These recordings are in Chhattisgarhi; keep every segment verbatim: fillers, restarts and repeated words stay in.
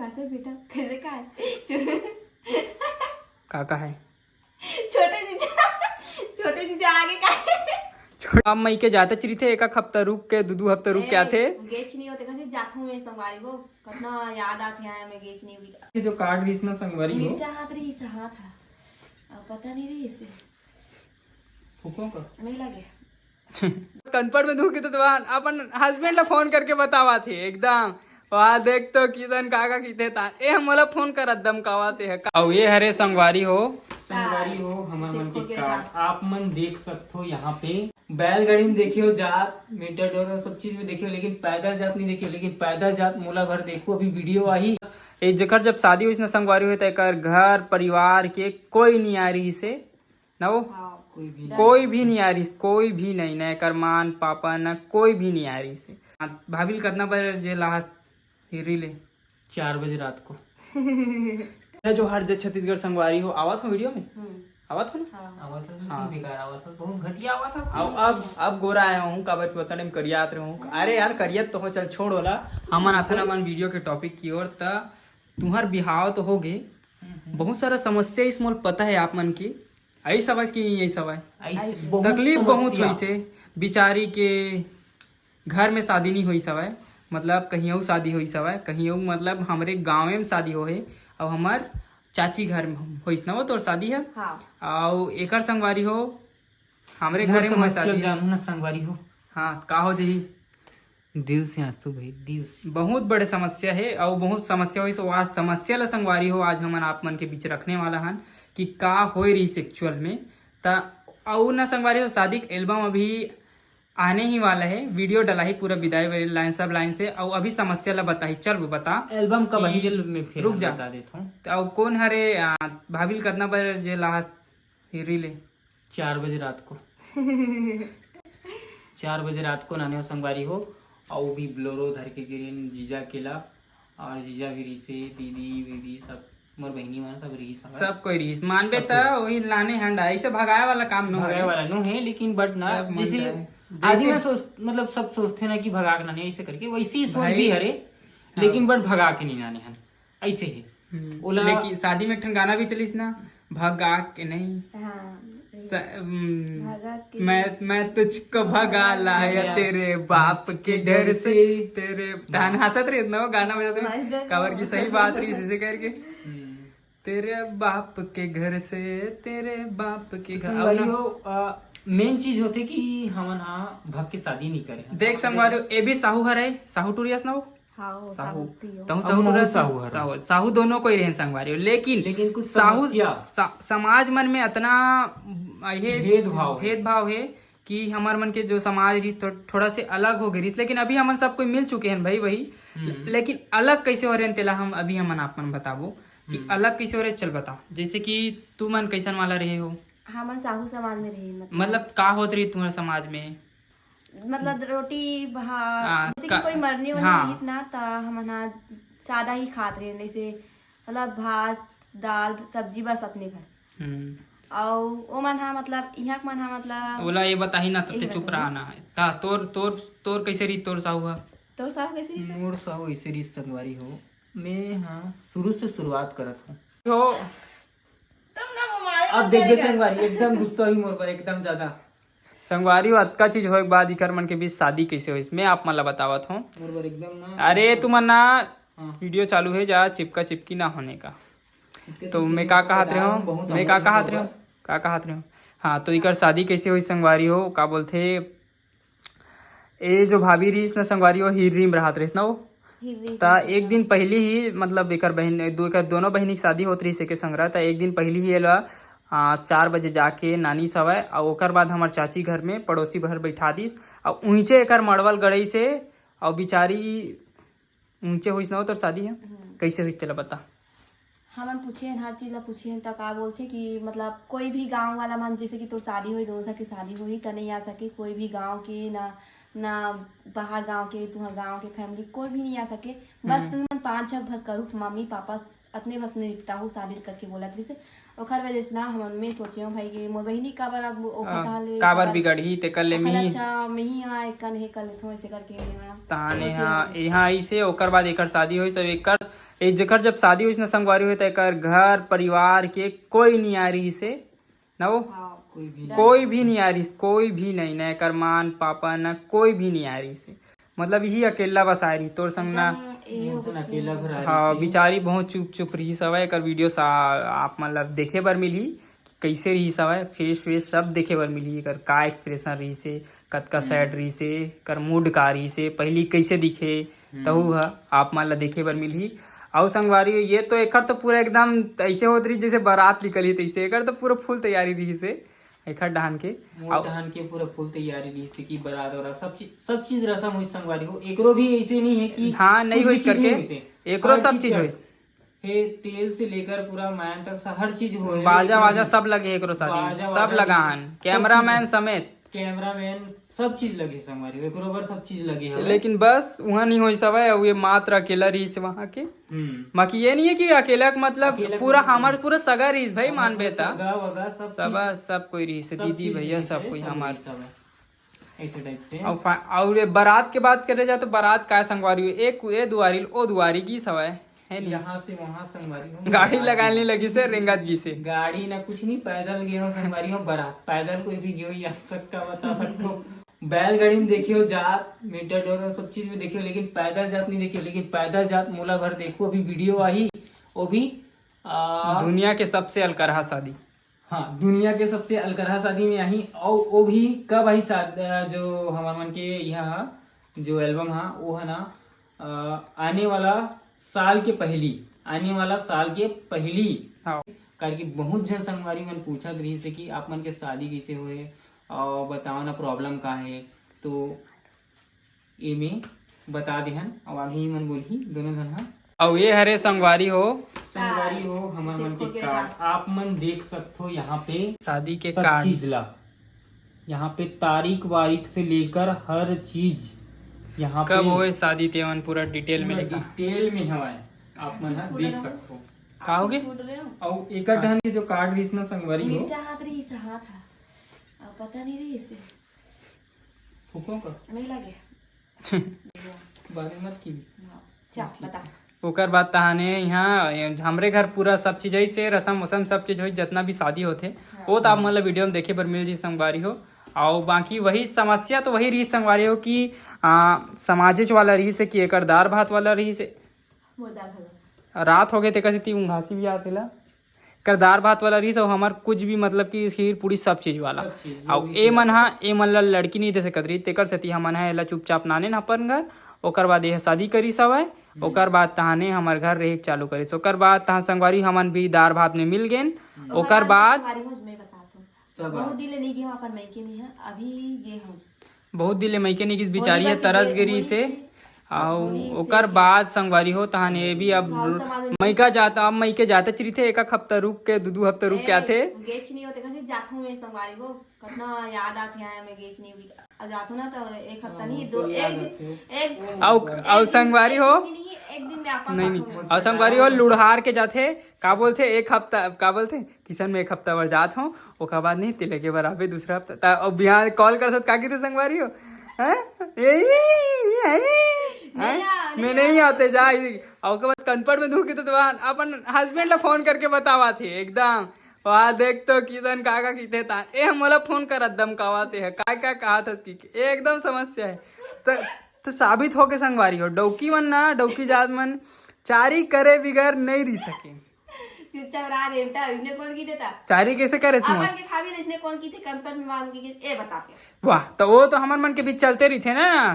अच्छा बेटा, कैसे का है? काका है। छोटे जीजा, छोटे जीजा आगे का है? छोटा अब मई के जाते चरिथे, एक, एक हफ्ता रुक के, दू, दू हफ्ता रुक के आथे। गेच नहीं होते, कहते जात हूँ मैं संगवारी हो, कितना याद आते हैं मैं गेच नहीं हुई। ये जो कार्ड रहीस ना संगवारी हो। मिर्चा हाथ रहीस, हाथ है। अब पता नहीं रहीस। फूको का? नहीं लगे। कनपट में धुके तो तुमन अपन हस्बैंड ला फोन करके बतावा थे एकदम। वहाँ देख तो किसन काका किथे ता, ए हम मोला फोन करत दम कावा थे। अउ ये हरे संगवारी हो। संगवारी हो, हमर मन के कार्ड आप मन देख सकथो यहाँ पे। बैलगाड़ी में देखियो जात, मेटाडोर में सब चीज में देखियो, लेकिन पैदल जात नहीं देखियो। लेकिन पैदल जात मोला घर देखो, अभी वीडियो आही। ए जेकर जब शादी होइस ना संगवारी हो, त एकर घर परिवार के कोई नहीं आ रहीस हे ना वो। हाँ। कोई भी कोई भी नहीं आ रहीस, कोई भी नहीं, ना एकर माँ न पापा, ना कोई भी नहीं आ रहीस हे। हाँ, भाभी ल कतना बजे लाहस हिरी ले? चार बजे रात को। जय जोहार, जय छत्तीसगढ़ संगवारी हो, आवत हो वीडियो में? हम्म। आवत हो ना? हाँ। आवत हस, लेकिन हाँ। बेकार आवत हस, बहुत घटिया आवत हस। अब, अब, अब गोरा आया हूँ, काबर कि उतना टाइम करियात रहूँ। अरे यार, करियत तो हो, चल छोड़ ओला। हमन आथन हमन वीडियो के टॉपिक की ओर। त तुहर बिहाव तो हो गे, हम्म, हम्म। बहुत सारा समस्या इस मोल पता है आप मन की। आई सवाज की नहीं आई सवाज? आई ऐसे बहुत तकलीफ बहुत समस्या। होइस हे बिचारी के। घर में शादी नहीं होइस हवय, मतलब कहीं अउ शादी होइस हवय, कहीं अउ, मतलब हमरे गाँवे में शादी होहे, अउ हमर चाची घर में होइस ना वो तोर शादी है। हाँ। अउ एकर संगवारी हो, हमरे मोर घरे में समस्या शादी है। जानू ना संगवारी हो। हाँ, का हो जही? दिल से आंसू भाई, दिल से। बहुत बड़े समस्या है, अउ बहुत समस्या होइस, वो आज समस्या ला संगवारी हो, आज हमन आप मन के बीच रखने वाला हन कि का होए रहीस एक्चुअल में। त अउ ना संगवारी हो, शादी के एल्बम अभी आने ही वाला है, वीडियो डलाही पूरा विदाई वाली लाइन, सब लाइन से। अउ अभी समस्या ला बताही, चल वो बता। एल्बम कब कि आही, एल्बम में फिर रुक हम जा। बता देत हूँ। त अउ कौन हरे, आ, भाभी ल कतना बजे लाहस हिरी ले? चार बजे रात को। चार बजे रात को नाने हो संगवारी हो, अउ भी ब्लोरो धर के गिरेन जीजा के ला, और जीजा भी रहीस हे, दीदी, दीदी सब, मोर बहिनी मन सब रहीस हवय। सब कोई रहीस। मानबे सब त कोई। वही लाने हन, ऐसे भगाए वाला काम नो भगाए हरे। वाला नो हे, लेकिन but ना, सब मन जैसे जाए। आदमी जैसे सोच, मतलब सब सोचथे ना कि भगा के लाने ऐसे करके, वैसे ही सोच भाई, भी हरे, हाँ। लेकिन but भगा के नहीं लाने हन, ऐसे ही। हम्म, ओला लेकिन शादी में एक ठन गाना भी चलिस ना, भगा के नहीं। हाँ। स-, हम्म, भगा के मैं, मैं तुझको भगा लाया भगा तेरे बाप के घर से, तेरे धान हंसत रहिस ना वो गाना बजाते रहिस, काबर की सही बात रहिस इसे करके। हम्म। तेरे बाप के घर से, तेरे बाप के घर, संगवारी हो, अ, मेन चीज होथे कि हमन हा भग के शादी नहीं करे हन। देख संगवारी हो, ए भी साहू हरे, साहू टूरी अस ना वो? हाँ, वो साहू। साहू पियो। तहु अब साहू महू टूरा साहू हरे। साहू, साहू दोनों कोई रहेन संगवारी हो, लेकिन लेकिन कुछ साहू समस्या। सा-, समाज मन में अतना, अ, ये भेदभाव हे। भेदभाव हे कि हमर मन के जो समाज रही थो-, थोड़ा से अलग हो गए रहिस, लेकिन अभी हमन सब कोई मिल चुके हैं भाई वही। हम्म। लेकिन अलग कैसे हो रहे हैं तेला हम अभी हमन आप मन बताबो कि हम्म। अलग कैसे हो रहे, चल बता। जैसे कि तू मन कैसन वाला रहे हो? हमन साहू समाज में रहे, मतलब। मतलब का होत रही तुम्हारे समाज में? मतलब रोटी भा-, हाँ, जैसे कि का-, कोई मरनी होनी हाँ। रहिस ना, त हमन हा सादा ही खात रहे, जैसे मतलब भात, दाल, सब्जी, बस अतने बस। हम्म। अउ ओमन हा मतलब, इहाँ के मन हा मतलब ओला ये बताही ना, तब यही ते चुप बताही। रहा ना है। ता तोर, तोर, तोर कैसे रही तोर साहू हा? तोर साहू कैसे रही? मोर साहू ऐसे रही संगवारी हो, मैं हाँ शुरू से शुरुआत करत हूँ। हो। तब ना वो मारे अब को देख दे करेगा। संगवारी, एकदम गुस्सा हुई मोर पर, एकदम ज्यादा। संगवारी हो, अतका चीज होए के बाद इकर मन के बीच शादी कैसे होइस, मैं आप मन ला बतावत हूँ। मोर बर एकदम ना। अरे, तुमन ना, हाँ। वीडियो चालू है जा, चिपका चिपकी ना होने का। चिपका तो चिपकी मैं नहीं का होने का, कहत रहे हूँ, बहुत मैं का हमारे कहत रहे हूँ, ऊपर। का कहत रहे हूँ? हाँ, तो इकर शादी कैसे होइस संगवारी हो, का बोलथे, ए जो भाभी रहिस ना संगवारी, वो हिर्री में रहत रहिस ना वो। हिर्री त में। एक दिन पहली ही, मतलब, एकर बहिन, दो, एकर दोनों बहिनी के शादी होत रहिस एके संग रहा, त एक दिन पहली ही एला, आ, चार बजे जाके नानिस हवय, अउ ओकर बाद हमर चाची घर में पड़ोसी घर बैठा दिस, अउ उहिंचे एकर मड़वल गड़इस हे, अउ बिचारी उहिंचे होइस ना वो तोर शादी ह? हम्म। कैसे होइस तेला बता। हमन पूछे हन, हर चीज ला पूछे हन, त का बोलथे कि मतलब कोई भी गांव वाला मन, जैसे कि तोर शादी होही, दोनों झन के शादी होही, त नहीं आ सके कोई भी गांव के, ना, ना बाहर गांव के, तुहर गांव के फैमिली कोई भी नहीं आ सके। बस हम्म। तुमन पांच झक भस करू, मम्मी पापा अतने भस में निपटाहू शादी करके बोलत रहिसे। ओखर वजह से ना हमन में सोचे हूँ भाई कि मोर बहिनी काबर अब ओखर आ, ताले काबर ओखर बिगड़ही, तेकर ले ओखर मिही। अच्छा, मिही हाँ, एक कन हे कर लेथों, ऐसे करके मैं हाँ ताने सोचे हाँ, हूँ। यहाँ आइसे, ओकर बाद एकर शादी होइस, अब एकर ए, जेकर जब शादी होइस ना संगवारी हो, त एकर घर परिवार के कोई नहीं आए रहिस हे ना वो। हाँ। कोई भी कोई भी नहीं आए रहिस, कोई भी नहीं, ना एकर माँ न पापा, ना कोई भी नहीं आए रहिस हे। मतलब यही अकेला बस आए रहिस तोर संग ना। एकदम ए हो इंसान गइस अकेला हे। घर आ हाँ, रहिस हे। बिचारी बहुत चुप चुप रहिस हवय। एकर वीडियो सा आप मन ला देखे बर मिलही कि कइसे रहिस हवय, फेस वेस सब देखे बर मिलही। एकर का एक्सप्रेशन रहिस हे, कतका हम्म। सैड रहिस हे, एकर मूड का रहिस हे, पहिली कइसे दिखे, हम्म। तहू ह आप मन ला देखे बर मिलही। अउ संगवारी हो, ये तो एकर तो पूरा एकदम ऐसे होत रहिस जैसे बारात निकलही तैसे। एकर तो पूरा फुल तैयारी रहिस हे एखर डहान के। मोर अउ डहान के पूरा फुल तैयारी रहिस हे कि बारात वारात सब चीज, सब चीज रसम होइस संगवारी हो। एकरो भी ऐसे नहीं है कि हाँ, नहीं कुछ भी होइस चीज करके। नहीं होइस हे। एकरो हर सब चीज चीज होइस। हे, तेल से लेकर पूरा मैन तक स-, हर चीज होए हे। बाजा लेकिन वाजा सब लगे हे एकरो शादी में। बाजा सब वाजा लगा हन, सब चीज। कैमरामैन समेत। कैमरामैन सब चीज लगे हे संगवारी हो, एकरो बर सब चीज लगे हवय। लेकिन बस उहाँ नहीं होइस हवय, अउ ये मात्र अकेला रहिस हे वहाँ के। हम्म। बाकी ये नहीं है कि अकेला के मतलब अकेला पूरा के मतलब हमर पूरा सगा रहिस भाई, हमर मानबे पूरा ता। सगा वगा सब सब, चीज, सब कोई रहिस हे, सब दीदी चीज भैया रहिस सब हे, कोई सब हमर। रहिस हवय। ऐसे टाइप से। अउ फा-, अउ ये बारात के बात करे जाए तो बारात काय संगवारी हो, ए कु-, ए दुआरी ल ओ दुआरी गिस हवय, है नी? यहाँ से वहाँ संगवारी हो, गाड़ी बारात लगाए गिस। नहीं लगिस हे, रेंगत गिस हे। गाड़ी ना कुछ नहीं, पैदल गे हो संगवारी हो, बारात पैदल कोई भी गे हो, आज तक का बता सकते हो। बैलगाड़ी में देखे हो जात, मेटाडोर और सब चीज में देखे हो, लेकिन पैदल जात नहीं देखे हो। लेकिन पैदल जात मोला भर देखो, अभी वीडियो आही, वो भी, आ, दुनिया के सबसे अलकरहा शादी। हाँ, दुनिया के सबसे अलकरहा शादी में आही। और वो भी कब आही शाद-, अ, जो हमर मन के यह हा, जो एल्बम हा, वो है ना, अ, आने वाला साल के पहली, आने वाला साल के पहली। हाँ। करके बहुत झन संगवारी मन पूछत रहिस हे कि आप मन के शादी कैसे होए और बताओ ना, प्रॉब्लम का है। तो एमे बता देहन, अउ आगे ही मन बोलही दोनों झन हा। अउ ये हरे संगवारी हो। संगवारी हो, हमर मन के देखो के कार्ड। कार्ड। आप मन देख सकथो यहाँ पे शादी के सब कार्ड। चीज ला। यहाँ पे तारीख वारीख से लेकर हर चीज यहाँ कब पे होए शादी, तेमन पूरा डिटेल में पूरा लिखा। डिटेल में हवय, आप मन हा देख सकथो। का होगे? छूट रहे हो? अउ एकर हाँ। डहन के जो कार्ड रहिस ना संगवारी हो। मिर्चा हाथ रहिस, हाथ हा। अब पता नहीं रहिस। फूको का? नहीं लगे। बारे मत की। हाँ, जा, बता। ओकर बाद तहाने यहाँ, ए, हमरे घर पूरा सब चीज ऐसे रसम वसम सब चीज होई, जितना भी शादी होथे, हाँ। वो तो आप मन ला वीडियो में देखे बर मिल जी संगवारी हो। अउ बाकी वही समस्या तो वही रही संगवारी हो कि, आ, समाजेच वाला रहिस हे कि एकर दार भात वाला रहिस हे। मोर दार भात। रात हो गए तेकर सेती उंघासी भी आत हे ला। कर दार भात वाला रहिस, अउ हमर कुछ भी मतलब कि खीर पूड़ी सब चीज वाला। सब चीज, जो अउ भी ए खिला मन हा, सकत। ए मन ला लड़की नहीं दे सकत रहिस, तेकर सेती हमन हा एला चुपचाप नानेन अपन घर। ओकर बाद ये शादी करिस हवय, हम्म। ओकर बाद तहाने हमर घर रहे चालू करिस। ओकर बाद तहां संगवारी हमन भी दार भात में मिल गेन। हम्म। ओकर ओकर बाद बाद संगवारी हो, मैं बतात हूँ। सब बहुत बात। दिन ले नहीं गे हूँ अपन मइके में, अभी गे हूँ। बहुत दिन ले मइके नहीं गिस, होली बिचारी ह बार तरस के गे रहिस हे। होली से अउ होली से ओकर के बाद संगवारी हो तहाने भी अब साल समाज में मइका जाता, अब मइके जाते रहिथे, एक, एक हफ्ता रुक के, दू, दू हफ्ता रुक के ए, आथे। गेच नहीं होते, कहीं जाथों में संगवारी हो, कितना याद आती है, मैं गेच नहीं भी, अब जाथों ना तो एक हफ्ता हाँ, नहीं, वो दो, तो याद एक दिन, आते। एक, ओ अउ, माय गॉड। अउ एक दिन, संगवारी एक हो? दिन की नहीं, एक दिन में आपा नहीं, जाथों नहीं, में। अउ संगवारी हो, लुढ़ार के जाथे, का बोलथे, एक हफ्ता, का बोलथे, किशन में एक हफ्ता बर जात हूँ, ओकर बाद नहीं, ते लगे बर आबे दूसरा हफ्ता। त अब बिहान कॉल कर सकत, का कहिथे संगवारी हो? हैं? ए, ए, ए, नहीं हैं? आ, नहीं मैं नहीं आ। आते, जा, ई, अउ ओकर बाद कनपट में धुके तो वहाँ अपन हस्बैंड ला फोन करके बतावा थे एकदम। वहाँ देख तो किशन का का कहिथे ता, ए, मोला फोन करत धमकावा थे, का का कहा था कि एकदम समस्या है। तो, तो साबित होके संगवारी हो, डौकी मन ना, डौकी जात मन, चारी करे बिगर नहीं रह सके। चुपचाप रहा रे बेटा, इसने कौन की देता? चारी कैसे करे इसने? अपन के खावी ले, इसने कौन की थे, कंपन में मांग के, ए बता के। वाह, तो वो तो हमर मन के बीच चलते रहिथे ना,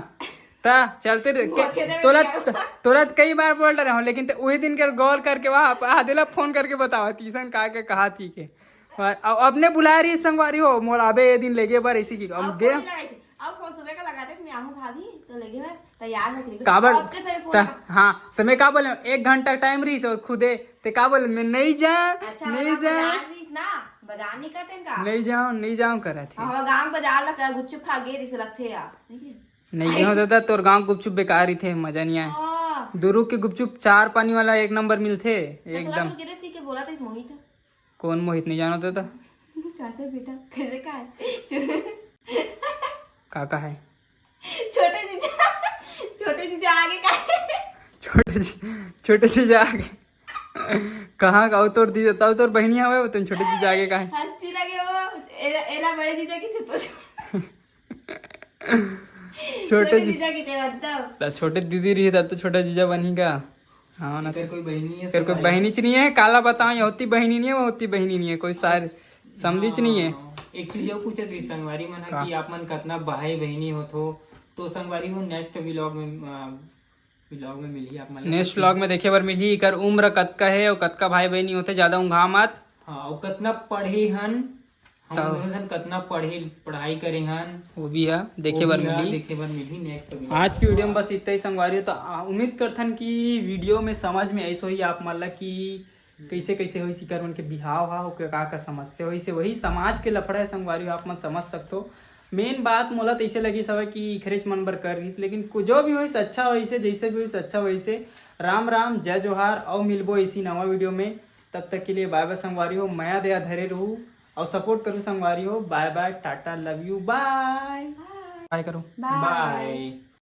ता चलते रह-, वो के-, खेते में तोला, गया। त-, तोला त कई बार बोल रहे हो, लेकिन ते वही दिन के गौर करके वहाँ आप, आ, दिला फोन करके बताओ, किशन का के कहा थी के। और, और अपने बुला रही संगवारी हो, मोर आबे ये दिन लेगे बर ऐसी की, हम अब दे। फोन ही लगाई थी। अब फोन सुबह का लगाते थे, मैं आहूँ भाभी, तो लेगे मैं तैयार हो गई। काबर? अब के समय फोन त-, का? हाँ, तो मैं का बोले, एक घंटा टाइम रही, सो खुदे, ते का बोले, मैं नहीं जा, अच्छा, नहीं हम जा। बाजार रही ना, बाजार नहीं करते का? नहीं जाओ, नहीं जाओ, करा थे। हाँ, हम गांव बाजार लगा, गुपचुप खा गए, रिस लगते यार। नहीं है? नहीं जाओ दादा, तोर गांव गुपचुप बेकार ही थे, मजा नहीं आए। हाँ। दुरुग के गुपचुप चार पानी वाला एक नंबर मिलथे, तो तोला एकदम। कुछ गिरे थी के बोला था इस मोहित? कौन मोहित, नहीं जानो दादा? चाचा बेटा, कैसे का है? का का है? छोटे जीजा, छोटे जीजा आगे का है? छोटे जी, छोटे जीजा आगे। कहाँ का? वो तोर दीदी, तब तोर बहिनी हवे, वो तुम छोटे जीजा आगे का है? हंसी लगे वो। एला, एला बड़े जीजा की तो छोटे जी, जीजा की तो तब। ता छोटे दीदी रही, तब तो छोटा जीजा बनी का। हाँ ना, एकर कोई बहिनी है? फिर कोई बहिनी च नहीं है। काला बताओ, ये होती बहिनी नहीं है, वो होती बहिनी नहीं है, कोई सार समझी च नहीं है। एक चीज और पूछत रही संगवारी मन ह कि आप मन कतना भाई बहिनी होत हो, तो संगवारी हो नेक्स्ट व्लॉग में, व्लॉग में मिलही आप मन ला। नेक्स्ट व्लॉग में देखे बर मिलही, इकर उम्र कतका है और कतका भाई बहिनी होते, ज्यादा उंघा मत। हाँ, और कतना पढ़े हन हम तब। दोनों जन, कतना पढ़े, पढ़ाई करे हन, वो भी है, देखे बर मिलही। देखे बर मिलही नेक्स्ट व्लॉग। आज की वीडियो में बस इतना ही संगवारी हो। तो आ, उम्मीद करथन कि वीडियो में समझ में ऐसो ही आप मन ला कि कैसे कैसे होइस इकर मन के बिहाव हा, ओके का का समस्या होइस हे, वही समाज के लफड़ा है संगवारी हो, आप मन समझ सकथो। मेन बात मोला तो ऐसे लगिस हवय कि इखरेच मन बर कर रहिस, लेकिन कु-, जो भी होइस अच्छा होइस हे, जैसे भी होइस अच्छा होइस हे। राम राम, जय जोहार, अउ मिलबो इसी नवा वीडियो में। तब तक के लिए बाय बाय संगवारी हो, मया दया धरे रहू और सपोर्ट करू संगवारी हो। बाय बाय, टाटा, लव यू, बाय। बाय करो। बाय।